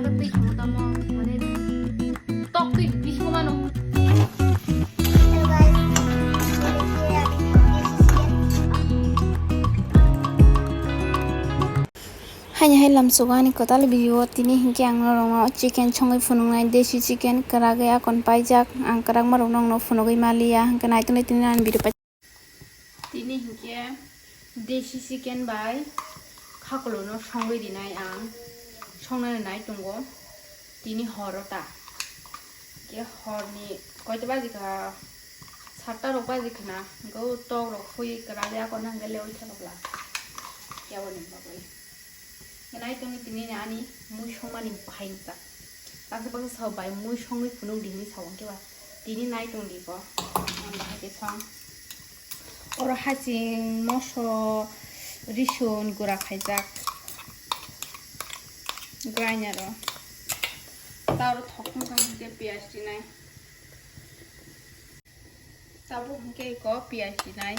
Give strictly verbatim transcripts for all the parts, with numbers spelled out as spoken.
Twi khamu tamo, mane, tok twi bisi ko mano. Haini hai lamsogo ani kwtal video o tini hinkhe ang norokno chicken songwi phunuknai, desi chicken kwragwi akon paijak, ang kwrakma rokno phunugwi maliya, hinkhe naituknai tini ani video. Tini hinkhe desi chicken bai khakulo no songwi rinai ang, songnani nai tongo tini horo ta. Hinkhe horni koita baji kha, satta rok baji khna, hinkhe o tok rok phui kwragwi akon hwnkhai lewi thangkla. Kebo ni bagwi. Nai tongni tini ani mui songmani bahai wngkha. Baksa baksa sao bai mui songwi phunuk di hinwi sao, hwnkhe ba tini nai tong di ko. Ang bahai khe song. Oro haching moso risun gura khaijak grinder o. Ta oro thok wngkha hinkhe piyaj rinai. Tabuk hinkhe iko piyaj rinai.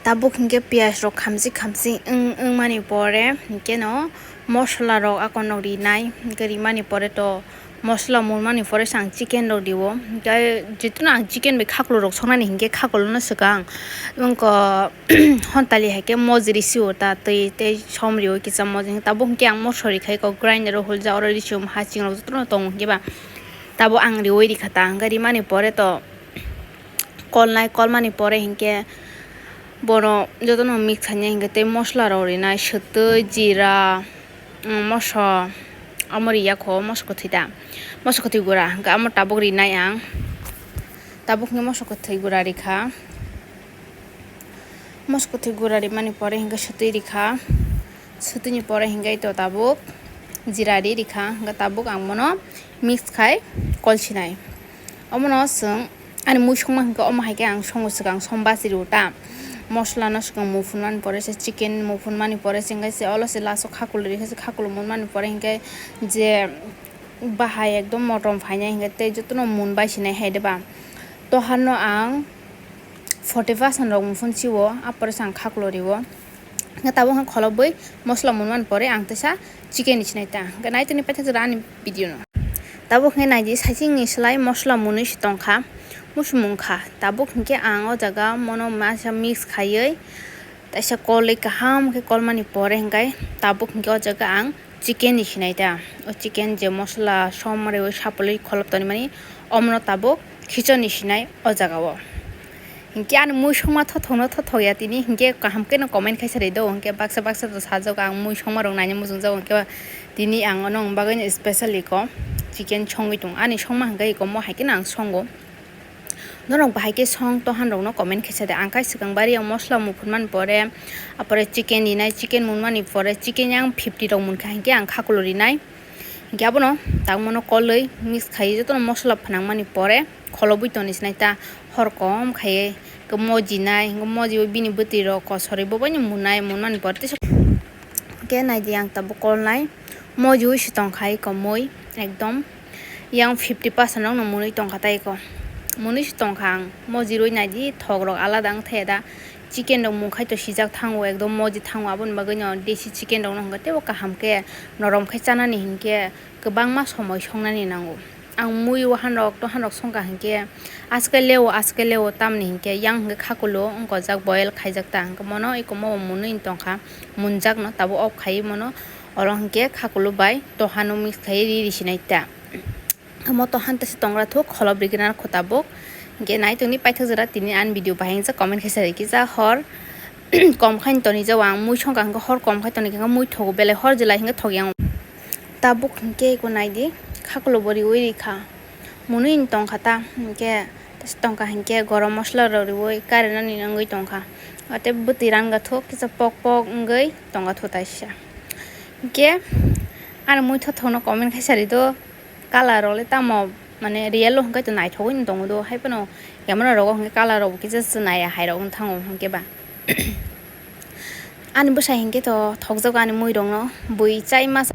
Tabuk hinkhe piyaj rok khamsi khamsi wng, wngmani pore hinkhe no mosola rok akono rinai, hinkhe rimani pore to mosola munmani pore se ang chicken rok rio, hinkhe jephuru ang chicken bai khakulo rok songnani hinkhe khakulo no swkang wngkha. Hontali hai khe moji risi o ta twi tei som riui kisa moji, tabuk hinkhe ang moso rikhai kok grinder o hulja oro risi o haching rok jotono tongo hinkhe ba tabuk ang riui rikha ta, hinkhe rimani pore to kolnai, kolmani pore hinkhe bono jotono mix khainai hinkhe tei mosola rok rinai, swtwi, jira, mm, moso, omo riya kho, moso kwthwi da, moso kwthwi gura hinkhe amo tabuk rinai ang, tabuk hinkhe moso kwthwi gura rikha. Moso kwthwi gura rimani pore hinkhe swtwi rikha, swtwini pore hinkhe to tabuk jira ri rikha, hinkhe tabuk ang bono mix khai kolsinai. Omono chwng ani mui songma hinkhe omo hai khe ang songo, swkang som basi rw ta. Mosola no swkang muphunmani pore se, chicken muphunmani pore se, hinkhe se olo se last o khakulo rikha se, khakulo munmani pore hinkhe je bahai ekdom motom phainai hinkhe tei jotono mun bai sinai hai de ba. Toharno ang forty percent rok muphunsi o, apore se ang khakulo rio. Hinkhe tabuk hinkhe kholobwi mosola munmani pore ang teisa chicken ni sinai ta. Hinkhe nai tini paithak jora ani video no. Tabuk hinkhe nai di, saiching ni slai mosola munwi se tongkha, musu mungkha. Tabuk hinkhe ang o jaga mono masa mix khaiwi, taisa kolwi kaham khe kolmani pore hinkhe tabuk hinkhe o jaga ang chicken ni sinai ta. O chicken je mosola som rwi sapolwi kholop tonimani, omono tabuk khichon ni sinai o jaga o. Hinkhe ani mui songma thothok no thothok ya tini, hinkhe kaham khe no comment khaisa ri do, hinkhe baksa baksa to sajak ang mui songma rok naina muchung jago, hinkhe tini ang ono wng bagwi no specially ko chicken songwi tong, ani songma hinkhe iko mo hai khe no ang songo. Norok bahai khe song tohan rokno comment khaisa de. Ang kai swkang bari ang mosola muphunmani pore, apore chicken rinai, chicken munmani pore, chicken yang fifty rok munkha hinkhe ang khakulo rinai. Hinkhe abono tangmano kolwi mix khai jotono mosola phnangmani pore kholobwi toni sinai ta hor kom khai moji nai, hinkhe moji o bini bwtwi rok kosorwi bo bai no munai, munmani pore teisa. Hinkhe nai di ang tabuk kolnai, moji wi se tongkhai komwi ekdom. Yang fifty percent rok no munui tongkha tai ko. Munui se tongkha ang. Moji roi nai di, thok rok alada wng thaya da. Chicken rok mung khai to sijak thango, ekdom moji thango. Aboni bagwi no desi chicken rok no hwnkhe teibo kaham khe norom khe chanani hinkhe kwbangma somoi songnani nango. Ang mui wahan rok, tohan rok songkha hinkhe aske leo, aske leo tamni hinkhe yang hinkhe khakulo wngkojak, boil khaijak ta hinkhe mono eko mo munui tongkha, munjak no tabuk off khai mono. Oro hinkhe khakulo bai tohano mix khai ri ri sinai ta. Omo tohan tesa tongra thuk kholop rigina kho tabuk. Hinkhe nai tongni paithak jora tini ani video bahai wngsa comment khaisa rikisa hor kom khai toni jao ang mui songkha hinkhe hor kom khai toni khe mui thogo belai hor jilai hinkhe thok yang. Tabuk hinkhe eko nai di khakulo bo riui rikha munui tongkha ta hinkhe tesa tongkha hinkhe gorom mosola rok riui karinani wngwi tongkha. Tei bwtwi ranga thuk kisa pok pok wngwi tonga thu taisa. Hinkhe ani mui thothok no comment khaisa ri do, colour rok le tamo mane real o hinkhe to naithogwi no tongo do, hai phano camera rogo hinkhe colour rok bo kisa chwnaya hai rok wng thango hinkhe ba. Ani bwsai hinkhe to thokjago ani mui rok no bui chai masa.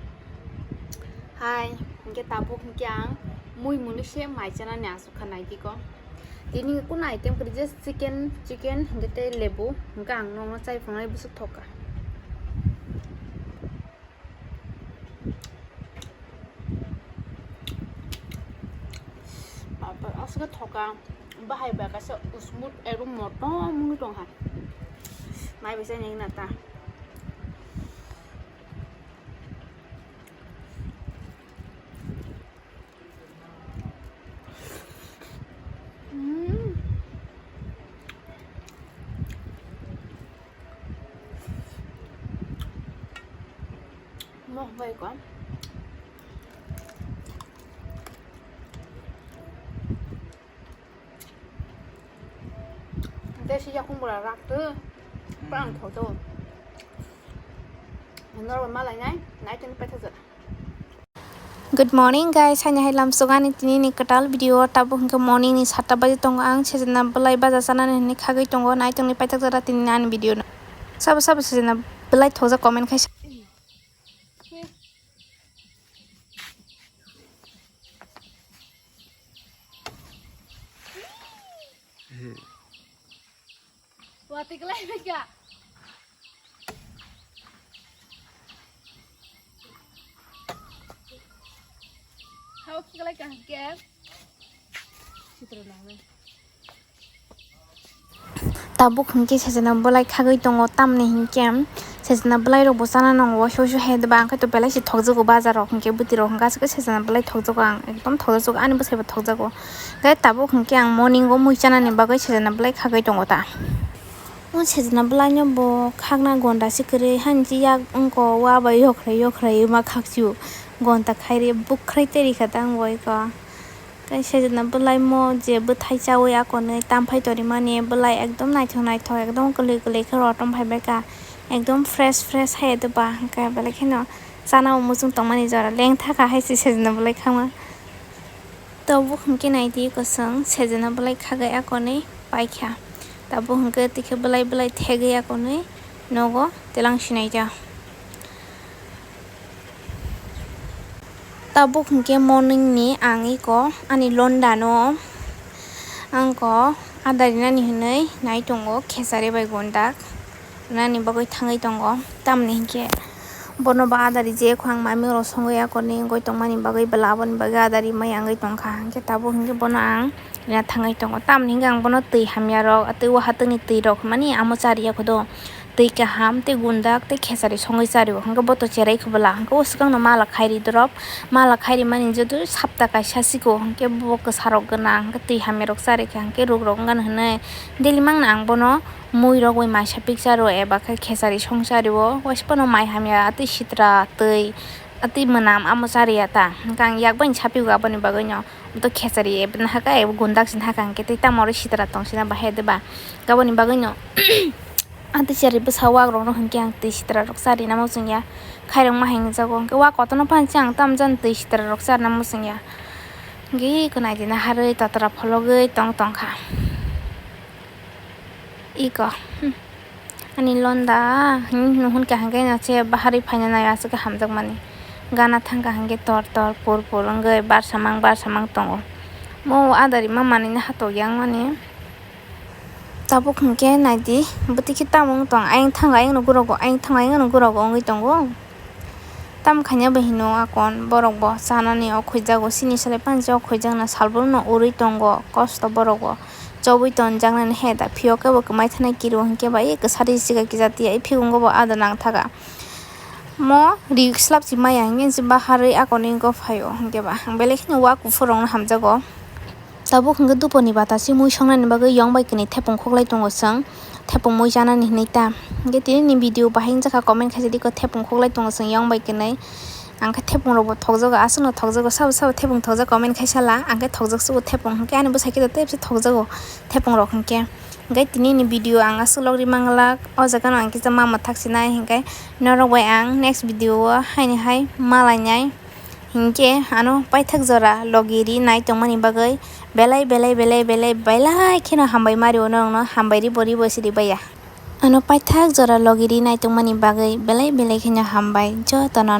Hai, hingke tabuk hingke ang mui muni se mai chanani asuk kha naidi ko. Tini kunu item kwrwi je chicken, chicken hingke tei lebu hingke ang nono chai phungnai bwswk thoka. Aswk thoka bahai ba kaisa smooth ekdom motom wngwi tongkha. Mai bai chai nai na ta. Mo bai ko. Desi yakung bora rakto. Pang thoto. Normal malai nai, nai tini paitha jora. Good morning guys, haini hai lamsok ani tini ni kwtal video o tabuk hwnkhe morning ni satta baje tongo ang sejana bwlai baja chanani hinwi khagwi tongo naitongni paithak jora tini ani video no sabo sabo sejana bwlai thokjak comment khaisa. Watwi kwlai bai kha. Hao khi kwlai kha hwnkhe. Sitra nangmani. Tabuk hwnkhe sejana bwlai khagwi tongo, tamni hinkhe sejana bwlai rokbo chana nango, waisa waisa hai ba, hwnkhe to belai se thokjago bazar rok, hwnkhe bwtwi rok hwnkhe aswk sejana bwlai thokjago, ang ekdom thokjago, ani bwsai bo thokjago. Hwnkhe tabuk hwnkhe ang morning o mui chanani bagwi sejana bwlai khagwi tongo ta. O sejana bwlaino bo khakna gonda se kwrwi, hani se yak wngkha, wa bai yokhrai yokhrai ma khakchio, gonda khairi bukhrai tei rikha ta ang bo eko. Tei sejana bwlaimo je bwthai chaui akonwi tamphai torimani bwlai ekdom naithok naithok, ekdom kwlwi kwlwi khe rotom phaibai kha, ekdom fresh fresh hai doba, hwnkhe belai kheno chana o muchung tongmani jora lengtha kha hai se sejana bwlai khama. Tabuk hwnkhe naidi kwchwng sejana bwlai khagwi akonwi paikha. Tabuk hwnkhe tikhe bwlai bwlai thegwi akonwi nogo twlang sinaija. Tabuk hwnkhe morning ni ang iko ani londa no ang ko ada rinani hinwi nai tongo khesari bai gondak. Nani bagwi thangwi tongo. Tamni hinkhe bono ba adari je khwang mami rok songwi akorni wngwi tongmani bagwi bwla aboni bagwi adari mai wngwi tongkha. Hinkhe tabuk hinkhe bono ang rina thangwi tongo. Tamni hinkhe ang bono twi hamya rok, tei o hatwkni twi rok mani amo chariya khudo. Twi kaham, tei gundak, tei khesari songwi chario. Hinkhe bo to cherai khe bwla. Hinkhe o swkangno mala khairi drop, mala khairi mani joto sapta kaisa siko. Hinkhe bo kwsa rok gwnang, hinkhe twi hamya rok chari kha, hinkhe ruk rok wngkha hinwi daily mangno ang bono mui rogwi maisa picture o eba khe khesari song chario, waisa phano mai hamya tei sitra tei tei mwnam amo chariya ta, hwnkhe ang yak bai sapigo aboni bagwino, bo to khesari ebo nahaka ebo gundak se nahaka, hwnkhe tei tamo oro sitra tong sina bahai de ba, aboni bagwino a tei chari bwsa wak rok no hwnkhe ang twi sitra rok charina muchungya, khairokma hai wngjago, hwnkhe wak kotorno phano se ang tamjani twi sitra rok charina muchungya, hwnkhe eko naidi naharwi totra phologwi tong tongkha. Iko, hmm. Ani londa, hmm, nuhun kaham khe nache baharwi phaina nai aswk khe hamjakmani. Gana thangkha hinkhe tor tor pur pur wngwi barsamang barsamang tongo. Mo adari ma manwino hatok yang mani. Tabuk hinkhe naidi, bwtwi khe tamo wng tong, ayang thango ayang no gurago, ayang thango ayang no gurago wngwi tongo. Tamo khaina bai hino akon borok bo chanani o khwijago, chini selai panchi o khwijakna salbrum no urwi tongo kosto borok bo chobwi tonjaknani he da phiyok khe bo kwmai thanai kiro hinkhe bai kwsari chikha kisa tiya phigungo bo ada nangthaga mo ri slap si maya hinkhe se baharwi akonwi wngkha phaio hinkhe ba belai kheno wa kuphur rokno hamjago. Tabuk hwnkhe duponi bata se mui songnani bagwi yong bai kwnwi thepung khuklai tongo chwng, thepung mui chanani hinwi ta. Hwnkhe tini ni video bahai wngjakha comment khaisa dikho thepung khuklai tongo chwng yong bai kwnwi. Ang khe thepung rokbo thokjago, aswkno thokjago, sabo sabo thepung thokjak comment khaisa la, ang khe thokjak sugo thepung, hwnkhe ani bwsai khe tei thokjago thepung rok hwnkhe. Hwnkhe tini ni video ang aswk logri manglak, o jaga no ang kisa ma mwthak sinai, hwnkhe norok bai ang next video o haini hai malainai. Hinkhe ano paithak jora logi ri nai tongmani bagwi belai, belai, belai, belai, belai kheno hambai mario norokno, hambai ri bo ri bo siri baiya. Ano paithak jora logi ri nai tongmani bagwi belai, belai kheno hambai jotono.